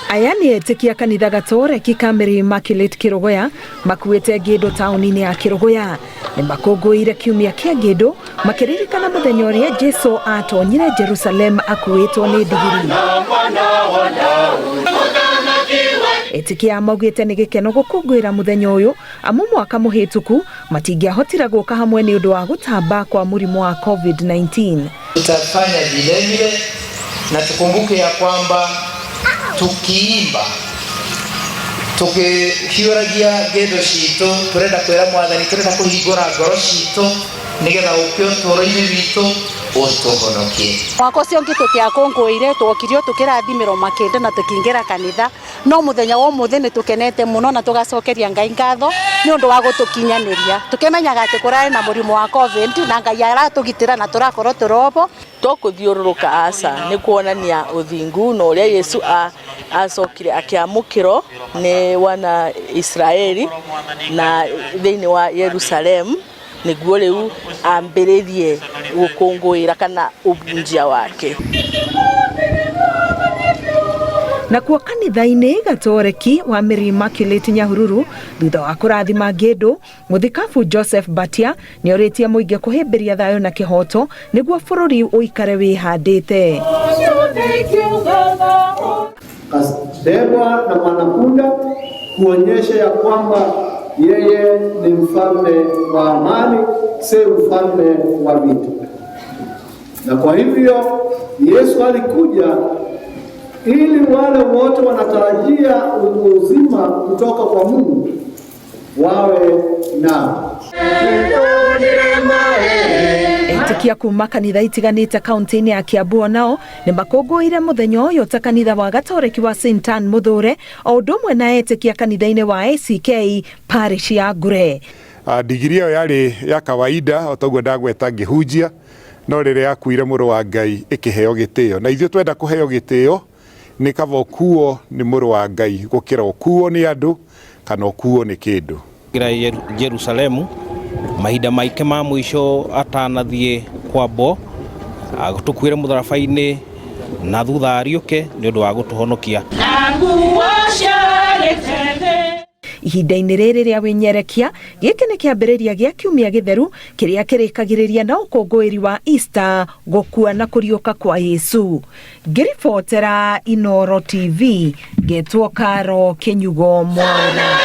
Aya nĩ etĩkia kanitha Gatoreki ka Mary Immaculate Kĩrũgũya makuĩte ngĩndũ taũni-inĩ ya Kĩrũgũya. Nĩ makũngũĩire kiumia kĩa ngĩndũ makĩririkana mũthenya ũrĩa Jesu atonyire Jerusalem akuĩtwo nĩ ndigiri. Etĩkia maugĩte nĩ gĩkeno gũkũngũĩra mũthenya ũyũ amu mwaka mũhĩtũku matingĩahotire gũka hamwe nĩ ũndũ wa gũtamba kwa mũrimũ wa COVID-19. Tutafanya vilevile na tukumbuke ya kwamba tukiimba tukihiũragia ngendo citũ, turenda kwĩra Mwathani turenda kũhingũra ngoro citũ nĩgetha ũke ũtũũro-inĩ witũ ũtũhonokie. Mwaka ũcio ũngĩ tũtiakũngũĩire, twokire tũkĩrathimĩrwo makĩndũ na tũkĩingĩra kanitha, no mũthenya wa ũmũthĩ nĩ tũkenete mũno na tũgacokeria Ngai ngatho nĩ ũndũ wa gũtũkinyanĩria. Tũkĩmenyaga atĩ kũrarĩ na mũrimũ wa COVID na Ngai aratũgitĩra na tũrakorwo tũrobo. To kũthiũrũrũka aca, nĩ kuonania ũthingu na ũrĩa Yesu acokire akĩamũkĩrwo nĩ wana Israeli na thĩinĩ wa Yerusalemu nĩguo rĩu ambĩrĩrie gũkũngũĩra kana ũbunjia wake. Nakuo kanitha-inĩ Gatoreki wa Mary Immaculate Nyahururu thutha wa kũrathima ngĩndũ, Mũthikabu Joseph Mbatia nĩorĩtie mũingĩ kũhĩmbĩria thayũ na kĩhoto nĩguo bũrũri ũikare wĩhandĩte. Akabebwa na mwanapunda kuonyesha ya kwamba yeye ni mfalme wa amani, si mfalme wa vita. Na kwa hivyo Yesu alikuja ili wale wote wanatarajia uzima kutoka kwa Mungu wawe nao. Etĩkia kuma kanitha itiganĩte kaunti-inĩ ya Kiambu onao nĩ makũngũĩire mũthenya ũyũ ta kanitha wa Gatoreki wa St Anne Mũthure o ũndũ ũmwe na etĩkia kanitha-inĩ wa ACK parish ya Ngure. Ndigiri ĩyo yarĩ ya kawaida o toguo ndagweta ngĩhunjia, no rĩrĩa yakuire mũrũ wa Ngai ĩkĩheo gĩtĩo, na ithuĩ twenda kũheo gĩtĩo nĩ kaba ũkuo nĩ mũrũ wa Ngai gũkĩra ũkuo nĩ andũ kana ũkuo nĩ kĩndũ. Jerusalemu mahinda maike ma mũico atanathiĩ kwambwo tũkuĩre mũtharaba-inĩ na thutha ariũke nĩ ũndũ wa gũtũhonokia. Ihinda-inĩ rĩrĩ rĩa wĩnyerekia, gĩkĩ nĩ kĩambĩrĩria gĩa kiumia gĩtheru kĩrĩa kĩrĩkagĩrĩria na ũkũngũĩri wa Easter, gũkua na kũriũka kwa Yesu. Ngĩribotera Inooro TV, ngetwo Karo Kĩnyugo Mwaura.